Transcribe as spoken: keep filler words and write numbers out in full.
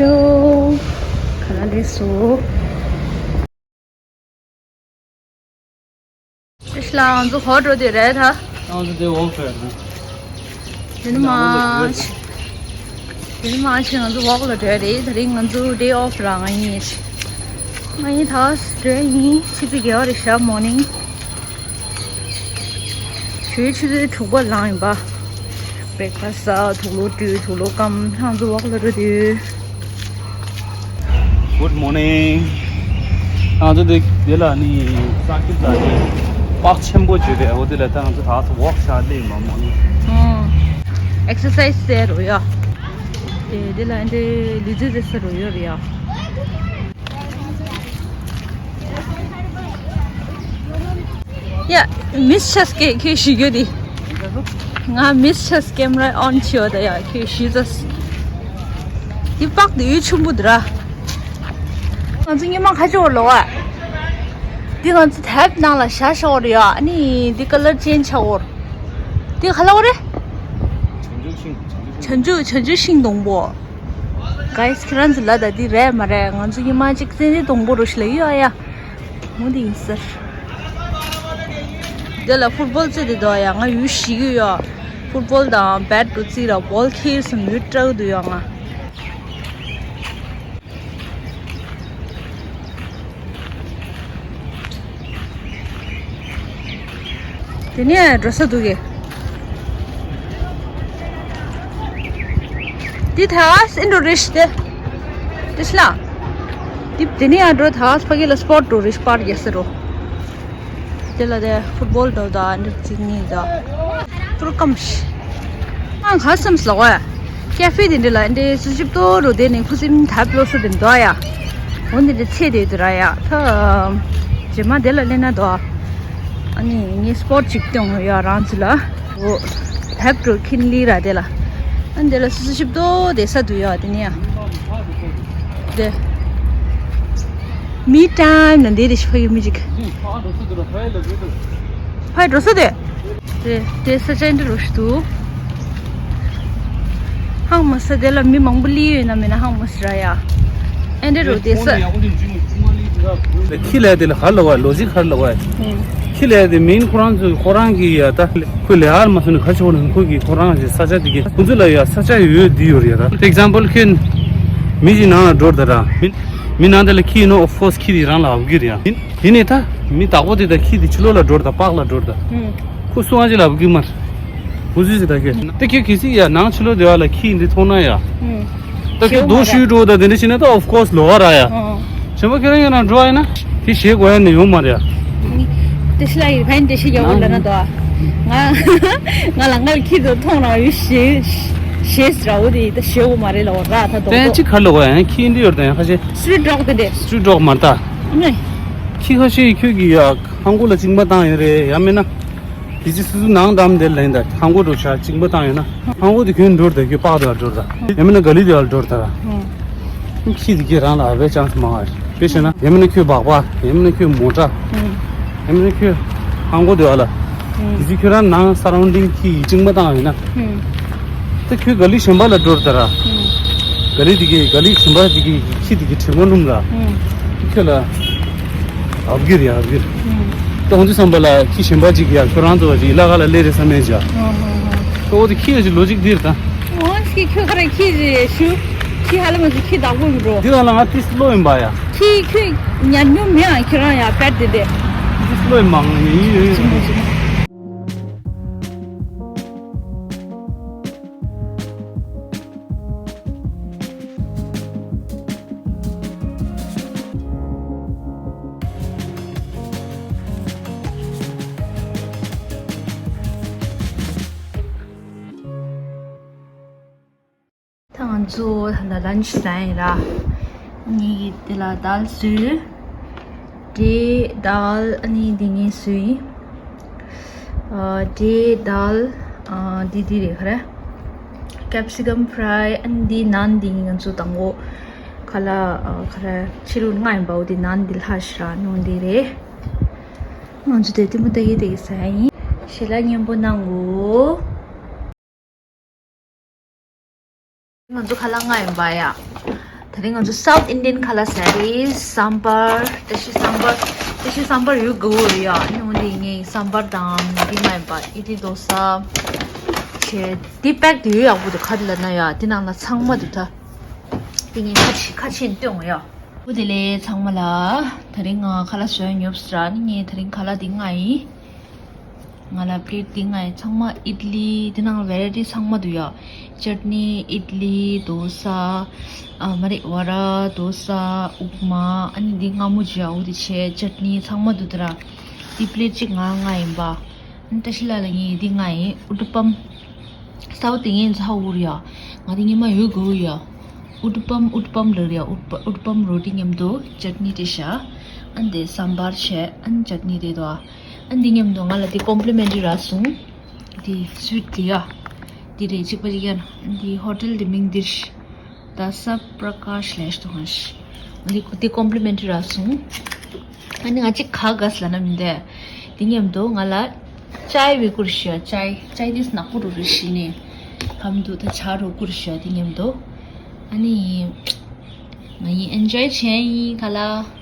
ཡོ། ག་ལ་ལས་སོ། ཤ་ལ་ང་ཚོ་ཧོ་འགྲོ་དེ་རེད་ད། ང་ཚོ་དེ་འོག་བྲོས་ན། དེ་ནི་མ་ཆེ། དེ་ནི་མ་ཆེ་ང་ཚོ་འོག་ལ་བྲོས་རེད། དེ་རིང་ང་ཚོ་day off ར། ང་ཡིན། ང་ཡིན་ད་བྲོས་ཡིན། ཆུ་ཚོད་བརྒྱད་པ་རེད་ཤག morning། ཆུ་ཆུ་ཚོད་དྲུག་པ་ལངས་ཡིན་པ། breakfast ཟ། དུག་ལོག་བཀྲུས། དུག་ལོག་སྐམ། ང་ཚོ་འོག་ལ་འགྲོ་དུས། Good morning. ང་ཚོ་འདི་འདི་ལ་ནི་ས་ཁིབ་ལ་ནི་པགས་ཆེན་པོ་བརྗོད་པས། འོ་དེ་ལ་ད་ང་ཚོ་ད་ཚོ་ཝོག་བྱ་སླེབས་མ་མོ་ནི། ཨོ། exercise ཟེར་རོ་ཡ། དེ་འདི་ལ་འདི་ལུས་རྩལ་རྩེ་ས་རོ་ཡོད་རེད་ཡ། ཡ། miss ཆགས་ཀྱི་ཁྱོད་ཞུ་རྒྱུ་དེ། ང་miss ཆགས། camera on བྱོས་ད་ཡ། ཁྱོད་ཞུ་ཙ། འདི་པགས་དེ་ཡུལ་ཆུང་པོ་འདི་ར། ང་ཚོ་ཉི་མ་ཁ་ཕྱོགས་ལོག་ཨ། འདི་ང་ཚོ་ཐེབ་ནང་ལ་བཞག་བཞག་རེད་ཡ། ཨ་ནི་འདི་color change ཆགས་འོར། འདི་ག་ལ་འོ་རེད། བྱང་ཆུབ་ཤིང་། བྱང་ཆུབ་ཤིང་སྡོང་པོ། guys ཁྱེད་རང་ཚོ་ལ་ད་འདི་རེད་མ་རེད། ང་ཚོ་ཉི་མ་གཅིག་ཙན་དན་སྡོང་པོ་རུ་ཞིག་ལ་ཡོད་ཨ་ཡ། མུ་འདི་ཡིན་ཟེར། འདི་ལ་ཕུཊ་བོལ་རྩེ་དེ་འདུག་ཡ། ང་ཡུལ་ཤི་གི་ཡོད། ཕུཊ་བོལ་དང་བེད་འགྲོ་རྩིས་ར་བོལ་ཁེལ་སོང་ཡུལ་སྤྲག་འདུག་ཡ་ང་། དེ་ནས་འགྲོ་ས་འདུག་གས། འདི་ཐ་ཨིན་འགྲོ་རེ་ཤི་དེ། དེ་ཤི་ལ། འདི་དེ་ནས་ཡང་འགྲོ་ཐ་ཕ་གི་ལ་སྤོར་འགྲོ་རེ་ཤི་པར་རྒྱག་ས་རོ། དེ་ལ་དེ་ཕུཊ་བོལ་འགྲོ་ད་འདི་རྩིས་ངེས་ད། ཕུར་ཀམ་ཤི། ཨང་ཁ་སམ་སློག་ཨ། ཀེ་ཧྥེ་དེ་འདྲ་ལ་འདྲེ་སུ་ཞིབ་ཏོ་རུ་དེ་ནི་ཁུ་སིམ་ཐབ་ལོ་སུ་དེ་འདོ་ཡ། འོ་འདི་འདྲ་ཚེ་དེ་དུ་ར་ཡ་ཐ། རྗེས་མ་དེ་ལ་ལེན་ན་དོ། ཨ་ནི་ངས་སྤོར་ཅིག་སྟོན་ཡ་རང་ཚུ་ལ། འོ། ཐབ་རུ་ཁིན་ལི་ར་དེ་ལ། ཨ་ནི་དེ་ལ་སུ་སུ་ཞིབ་ཏོ་དེ་ས་དུ་ཡ་དེ་ནི་ཡ། དེ། མི་ཊའིམ་ན་འདི་རེ་ཤི་ཕ་གི་མི་ཅིག་ཕ་འགྲོ་ས་དེ། དེ་དེ་ས་ཆ་འདི་རུ་ཤི་འདུག་ཧང་མ་ས་དེ་ལ་མི་མང་པོ་ལི་ཡོད་ན་མེད་ན་ཧང་མ་ས་ར་ཡ། ཨེ་འདི་རུ་དེ་ས། ཁྱི་ལས་དེ་ལ་ཧར་ལ་བ་ལོ་ཇིག་ཧར་ལ་བ། ཁྱི་ལས་དེ་མིན་ཁོ་རང་ཚོ་ཁོ་རང་གི་ཡ་ད། ཁོས་ལས་ཨར་མ་སོང་ནས་ག་ཆེ་བོ་ནས་ཁོ་གི་ཁོ་རང་གི་ས་ཆ་དེ་གི་ཁོ་ཚོ་ལ་ཡ་ས་ཆ་ཡོད་འདི་ཡོད་རེད་ད། For example ཁྱོད་མི་གཅིག་ནང་ལ་འགྲོ་ད་ར། མི་མི་ནང་དེ་ལ་ཁྱི་ཡིན་ནོ། Of course ཁྱི་དེ་རང་ལ་ཨབ་གི་རེད་ཡ། དེ་ནས་ད་མི་བདག་པོ་དེ་དང་ཁྱི་དེ་ཕྱི་ལོགས་ལ་འགྲོ་ད། པགས་ལ་འགྲོ་ད། ཁོ་སུ་ཨང་ཅི་ལ་ཨབ་གི་མ་རེད། ཁོ་སུ་ཟེར་ད་ཁྱོད་ད་ཁྱོད་གལ་སྲིད་ཡ་ནང་ཕྱི་ལོགས་དེ་བ་ལ་ཁྱི་འདི་མཐོང་ན་ཡ། ད་ཁྱོད་རྡོ་ཤུ་འགྲོ་ད་དེ་འདྲ་བྱས་ན་ད་of course ལོག་ར་ཡ། ཨོ། གཞན་པ་ཁྱོད་རང་ཡོད་ན་འགྲོ་ཡ་ན་དེ་ཞེད་དགོས་ཡ་ནི་ཡོང་མ་རེད་ཡ། དེ་ཤི་ལ་ཡི་ཕན་དེ་ཤི་རྒྱག་གོ་ལ་ན་དོ། ང་ང་ལ་ང་ལ་ཁྱི་དེ་མཐོང་རང་ཡུལ་ཞེ་ཞེ་ར་བོ་དེ་ད་ཞེད་གོ་མ་རེད་ལ་འོ་ར་ད་དོ། དེ་ཅི་ག་ལ་གོ་ཡ་ཁྱི་འདི་ཡོད་ད་ཡ་ཁ་ཤས། སི་ཊི་རི་ཊི་ཌོག་དེ་འདྲས། སི་ཊི་རི་ཊི་ཌོག་མ་རེད་ད། ནི། ཁྱི་ཁ་ཤས་ཁྱོད་ཀྱི་ཡ་ཧང་གོ་ལ་གཅིན་པ་བཏང་ཡོད་རེད་ཡ་མེད་ན། དེ་ཚེ་སུ་སུ་ནང་འགྲམ་དེར་ལེན་ད་ཧང་གོ་འགྲོ་ཆ་གཅིན་པ་བཏང་ཡོད་ན་ཧང་གོ་དེ་ཁྱོད་འགྲོ་ད་ཁྱོད་པགས་དེ་ལ་འགྲོ་ད་ཡ་མེད་ན་ག་ལི་དེ་ལ་འགྲོ་ད། ཁྱི་དེ་ཁྱོད་རང་ལ་ཨ་བའི་ཅང་སི་མང་བ་རེད་དཔེ་བྱས་ན་ཡ་མེད་ན་ཁྱོད་སྦག་སྦག་ཡ་མེད་ན་ཁྱོད་མོ་ཊ་ཡ་མེད་ན་ཁྱོད་ཧང་གོ་དེ་བ་ལ། དེ་ཚེ་ཁྱོད་རང་ནང་སར་ཝང་ཌིང་ཁྱི་ཡི་གཅིན་པ་བཏང་ཡོད་ན། ད་ཁྱོད་ག་ལི་གཞན་པ་ལ་འགྲོ་ད་ར། ག་ལི་དེ་གི་ག་ལི་གཞན་པ་དེ་གི་ཁྱི་དེ་གི་དྲི་མ་སྣུམ་ར། ཁྱོད་ལ་ཨབ་གི་རེད་ཨབ་གི་རེད། ད་འོང་དུས་བསམ་པ་ལ་ཁྱི་གཞན་པ་ཅིག་ཡ་ཁྱོད་རང་ཚོ་བ་ཅིག་ལ་ག་ལ་སླེབས་རེད་བསམ་མེད་ཅག་ད་འོ་དེ་ཁྱི་ཡ་ཅིག་ལོ་ཅིག་འདིར་ད། འོ་ཁྱི་ཁྱོད་ག་རེ་ཁྱི་ཅིག་ཞུ། ཁྱི་ཧ་ལམ་ང་ཚོ་ཁྱི་བདག་པོ་ཡིན་འགྲོ། འདི་ལ་ང་ཏིས་བློ་ཡིན་པ་ཡ། ཁྱི་ཁྱོད་ཉར་མྱོང་མེད་ཨ་ཁྱོད་རང་ཡ་པད་དེ་དེ། ཏིས་བློ་ཡིན་མང་ཡིན་ཡིན་ཡིན། ད་ང་ཚོ་ད་ལན་ཆི་ཟ་ཡིན་ར། ངེད་ཀྱིས་དེ་ལ་དལ་བཟོས། འབྲས་དལ་ཨ་ནི་འདི་ངས་བཟོས་ཡིན། ཨ་འབྲས་དལ་ཨ་འདི་འདི་རེད་ག་རེ། capsicum fry ཨ་ནི་འདི་ནཱན་འདི་ངས་ང་ཚོ་དང་པོ་ག་ལ་ཨ་ག་རེ་ཕྱི་རུ་མངགས་ཡིན་པའོ། འདི་ནཱན་འདི་ལྷ་ཞིག་ར་ནོ་འདི་རེད། ང་ཚོ་དེ་ལྟད་མོ་ལྟ་གི་ལྟ་གི་ཟ་ཡིན། ཞལ་ལག་མཉེས་པོ་གནང་གོ། ང་ཚོ་ཁ་ལག་མངགས་ཡིན་པ་ཡ། ད་རིང་ང་ཚོ་South Indian ཁ་ལག་ཟ་རེད། སམ་བར། བཀྲ་ཤིས་སམ་བར། བཀྲ་ཤིས་སམ་བར་ཡོད་དགོས་རེད་ཡ། ཨ་ནི་འོ་འདི་ངས་སམ་བར་དང་འདི་མ་ཡིན་པ་ཨི་ཌི་ལི་དོ་ས་བྱས། འདི་པེག་དེ་ཡོད་ཡག་པོ་འདུག་ག་རེ་ལབ་ན་ཡ། འདི་ནང་ལ་ཚང་མ་འདུག་ད་འདི་ངས་ཁ་ཕྱེ་ཁ་ཕྱེ་ནས་སྟོན་འོང་ཡ། འོ་དེ་ལས་ཚང་མ་ལ་ད་རིང་ང་ཁ་ལག་བཟོས་ཉོབ་སྲ། ཨ་ནི་ངས་ད་རིང་ཁ་ལག་འདི་ལྔ་ཡིན། ང་ལ་པི་ལེཊ་འདི་ལྔ་ཡིན། ཚང་མ་ཨི་ཌི་ལི། འདི་ནང་ལ་ཝེ་རའི་ཊི་ཚང་མ་འདུག་ཡ། ཅཊ་ནི། ཨི་ཌི་ལི། དོ་ས། ཨ་མ་རེད། བ་ར། དོ་ས། ཨུབ་མ། ཨ་ནི་འདི་མངར་མོ་ཅིག་ཡ། འོ་དེ་བྱས། ཅཊ་ནི་ཚང་མ་འདུག་དེ་ར། འདི་པི་ལེཊ་གཅིག་ང་ལྔ་ཡིན་པ། ཨ་ནི་བཀྲ་ཤིས་ལགས་ལ་ངས་འདི་ལྔ་ཡིན། ཨུ་ཏུ་པམ། སའུ་ཐི་ཨིན་ཌི་ཡན་ཚ་འུར་ཡ། ང་དེ་ཉི་མ་ཡོད་དགོས་ཡ། ཨུ་ཏུ་པམ། ཨུ་ཏུ་པམ་རེད་ཡ། ཨུ་ཏུ་པ། ཨུ་ཏུ་པམ་རོ་ཊི་མཉམ་དུ་ཅཊ་ནི་སྤྲད་ཤག་ཨ་ནི་དེ་སམ་བར་བྱས། ཨ་ནི་ཅཊ་ནི་དེ་དོ། ཨ་ནི་དེ་མཉམ་དུ་ང་ལ་དེ་ཀོམ་པི་ལི་མེན་ཊི་རི་རག་སོང་། དེ་སུའིཊ་དེ་ཡ། དེ་རེད། གཅིག་པ་གཅིག་རྐྱང་། ཨ་ནི་དེ་ཧོ་ཊེལ་དེ་མིང་འདིར། དཱ་ས་པྲ་ཀཱ་ཤ་རེ་སི་ཊོ་རན་ཊི། ཨ་ནི་དེ་ཀོམ་པི་ལི་མེན་ཊི་རི་རག་སོང་། ཨ་ནི་ང་གཅིག་ག་ག་ཟེར་ལབ་ན་མི་འདུག་དེ་མཉམ་དུ་ང་ལ་ཅའི་བི་བསྐུར་ཤག་ཅའི། ཅའི་དེ་ནག་པོ་རུ་རེ་ཤི་ནས་ཕམ་དུ་ད་ཇ་རུ་བསྐུར་ཤག་དེ་མཉམ་དུ། ཨ་ནི་ང་ཡིན་ཨེན་ཇོའི་བྱས་ཡིན་ཁ་ལག